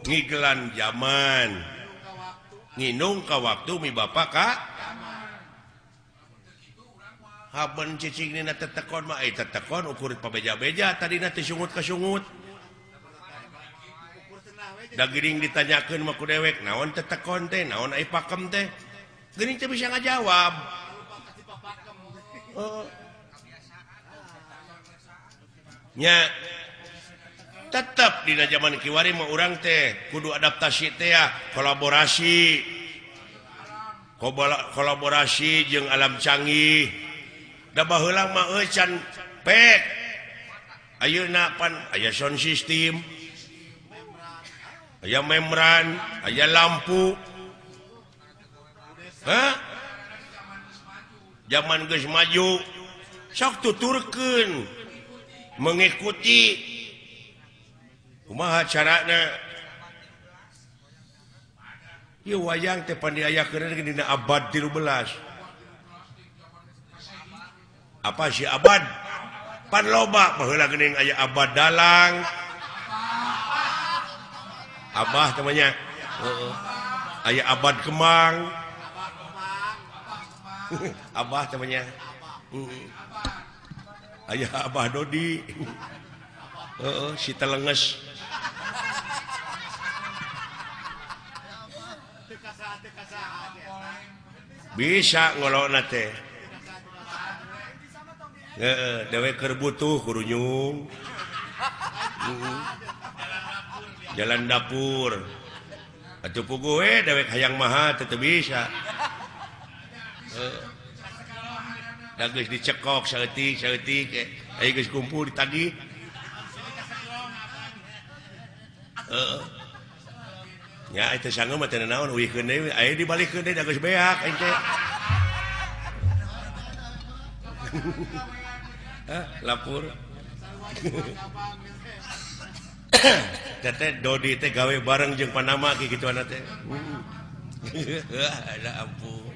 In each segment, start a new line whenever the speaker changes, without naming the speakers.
ngigelan zaman nginung ka waktu mi bapak ka haben cicing dina tetekon mah tetekon ukur pabeja-beja tadina teh sungut ka sungut da geuning ditanyakeun mah ku dewek naon tetekon teh naon ai pakem teh geuning teh bisa ngajawab nya tetep dina zaman kiwari mah urang teh kudu adaptasi teh ya kolaborasi kolaborasi jeung alam canggih da baheula mah euy can pek ayeuna pan aya sound system aya membran aya lampu hah zaman geus maju sok tuturkeun mengikuti kumaha carana ieu wayang teh pan diayakeun dina abad 13 apa si abad pan loba baheula geuning aya abad dalang abah namanya aya abad kemang abah namanya aya abah Dodi si telenges bisa ngolokna teh heeh dewek keur butuh kurunyung jalan dapur atuh puguh we dewek hayang maha teu bisa da geus dicekok saeutik saeutik aya geus kumpul ditagih heeh nya eta sanggeum mah teu naon uihkeun deui aya dibalikeun deui da geus beak aing teh lapor teteh Dodi teh gawe bareng jeung Panama ki kitu ana teh alah ampun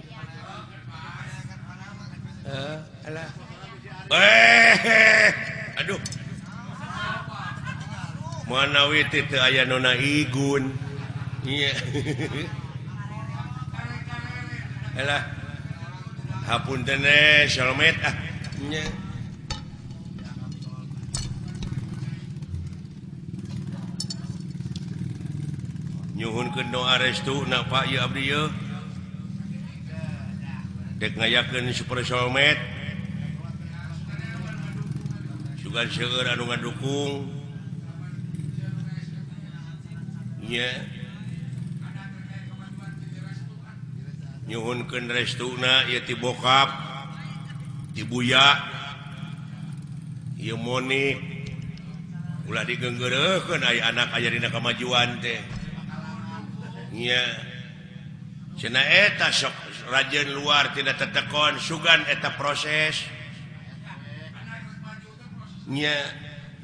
alah aduh manawi teh teu aya nona igun iya alah hapunten solmet ah nya nyuhunkeun doa restu na Pak ieu abdi ieu dek ngayakeun super solmet sugan seueur anu ngadukung nya nyuhunkeun restuna ieu ti bokap ti buya ieu Monik ulah digeunggeureuhkeun aya anak aya dina kamajuan teh nya cenah eta sok rajin luar tidak tetekon sugan eta proses nya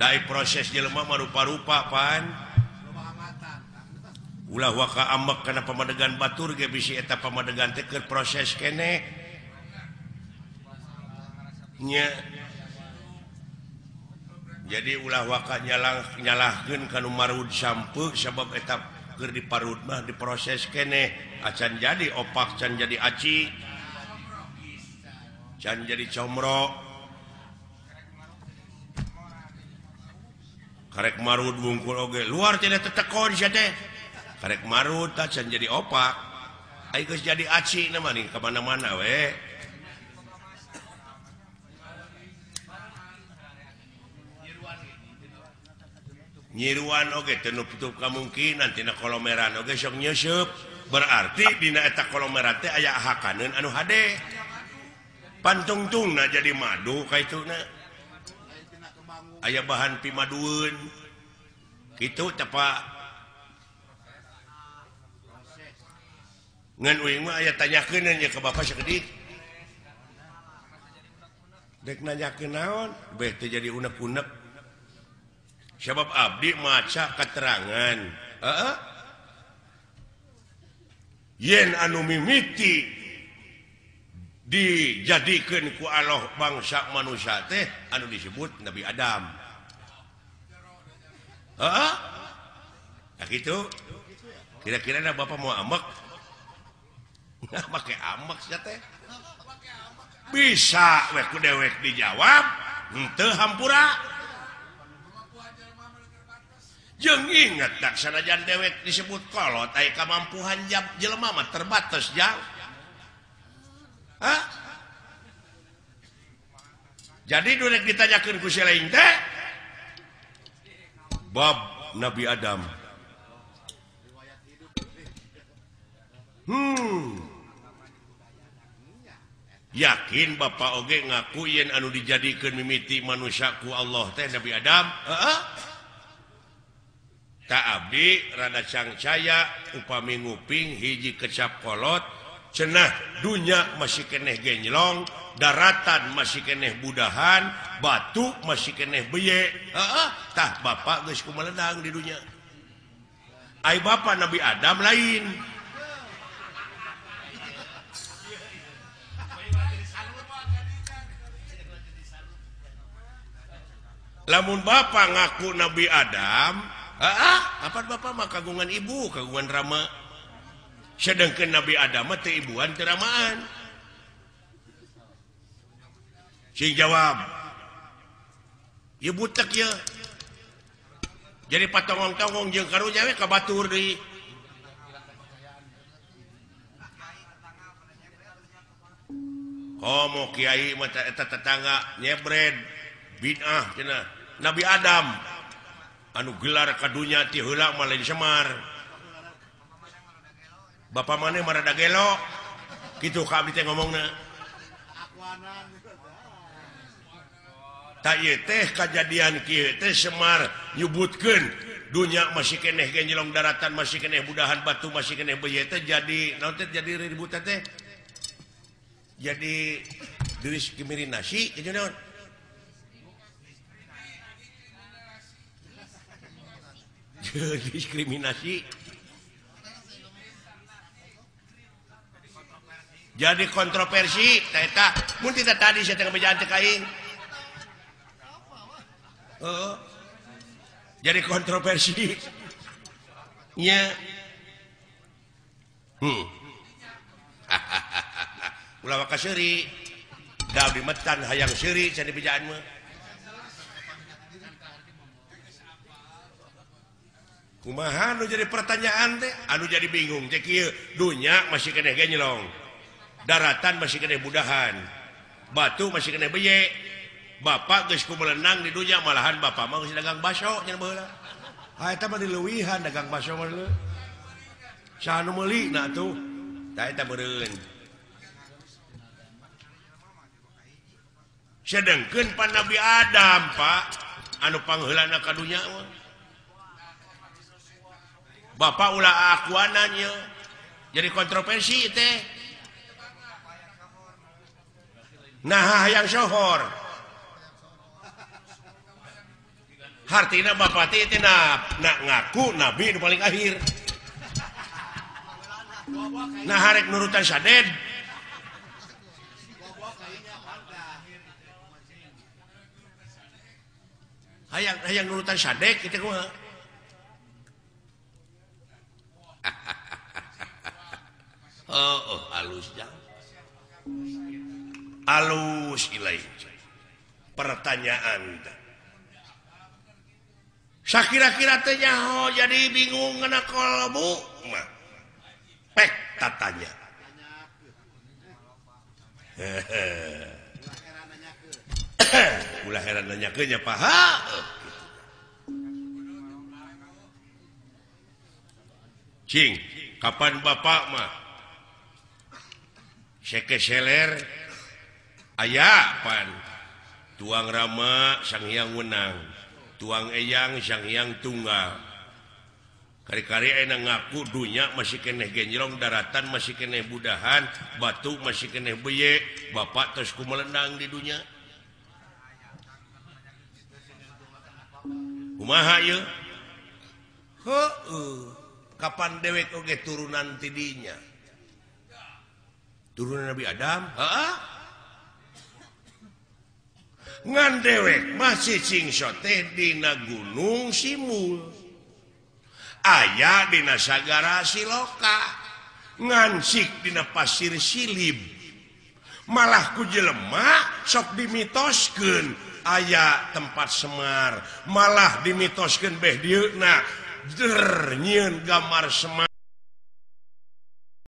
dai proses jelema mah rupa-rupa pan ulah waka ambek kana pamadegan batur ge bisi eta pamadegan teh keur proses keneh nya jadi ulah waka nyalahkeun ka nu marud sampeuk sabab eta keur diparud mah diproses keneh acan jadi opak can jadi aci can jadi comro karek marud wungkul oge luar tidak tetekon sia teh karek marud tah can jadi opak ai geus jadi aci na mah nih ka mana-mana we nyiruan oge teu nutup kamungkinan tina kolomeran oge sok nyeuseub berarti dina eta kolomeran teh aya hakaneun anu hade pantungtungna jadi madu kaituna aya bahan pimadueun kitu teh Pak ngan uing mah aya tanyakeun nya ka bapak sakedik dek nanyakeun naon beh teu jadi unek-unek sebab abdi maca keterangan yen anu mimiti dijadikeun ku Allah bangsa manusia teh anu disebut Nabi Adam. Heeh. Nah kitu. Kira-kira da bapak mau ambek? Nggak make ambek sia teh. Bisa we ku dewek dijawab, henteu hampura. Jeung inget tak sanajan dewek disebut kolot aya kamampuhan jelema mah terbatas jang. Hah? Jadi durek ditanyakeun ku si lain teh bab Nabi Adam. Yakin bapak oge ngaku yen anu dijadikeun mimiti manusia ku Allah teh Nabi Adam? Heeh. Ta abdi rada cangcaya upami nguping hiji kecap kolot cenah dunya masih keneh genjlong, daratan masih keneh budahan, batu masih keneh beye. Heeh, tah bapak geus kumeledang di dunya. Ai bapak Nabi Adam lain. Lamun bapak ngaku Nabi Adam, heeh, kapan bapak mah kagungan ibu, kagungan rama. Sedangkan Nabi Adam mah teu ibuan teu ramaan. Sing jawab. Ieu butek ieu. Jadi patongong-tongong jeung karunya we ka batur deui. Komo kiai mah eta tetangga nyebred bid'ah cenah. Nabi Adam anu gelar ka dunya ti heula mah lain Semar. Bapak maneh mah rada gelo. Kitu ka abdi teh ngomongna. Tak ieu teh kajadian kieu teh Semar nyebutkeun dunya masih keneh genjelong daratan masih keneh budahan batu masih keneh beuye teh jadi naon teh jadi ributan teh. Jadi diskriminasi kitu naon? Diskriminasi. Jadi kontroversi teh eta mun teh tadi saya teh ngebejaan teh ka aing. Oh. Jadi kontroversi. Nya. Ulah waka seuri. Da abdi metan hayang seuri cenah dibejaan mah. Kumaha nu jadi pertanyaan teh? Anu jadi bingung teh kieu, dunya masih keneh genjlong. Daratan masih keneh budahan. Batu masih keneh beye. Bapak geus kumelenang di dunya malahan bapak mah geus dagang baso nya baheula. Ha eta mah dileuwihan dagang baso mah leuh. Saha nu meuli na atuh? Tah eta meureun. Sedengkeun pan Nabi Adam, Pak, anu pangheulana ka dunya mah. Bapak ulah akuanan ieu. Jadi kontroversi teh. Nah hayang sohor. Hartina bapak teh teh nak ngaku nabi nu paling akhir. Nah harek nurutan saded. Hayang hayang nurutan sadek kitu kumaha? Oh, halus jang. Alus ilai. Pertanyaan. Sakira-kira teh nyaho jadi bingung ngena kolbu mah. Pek tatanya. Ulah heran nanyakeun nya paha. Cing, kapan bapak mah sekeseler aya pan tuang rama sang hyang wenang, tuang eyang sang hyang tunggal. Kari-kari enak ngaku dunya masih keneh genjlong, daratan masih keneh budahan, batu masih keneh beye, bapak terus kumelendang di dunya. Kumaha ieu? Heueuh, kapan dewek oge turunan ti dinya? Turunan Nabi Adam? Heeh. Ngan dewek masih cingso teh dina gunung Simul. Aya dina sagara siloka ngansik dina pasir silib malah ku jelema sok dimitoskeun aya tempat Semar malah dimitoskeun beh dieuna der nyieun gambar Semar.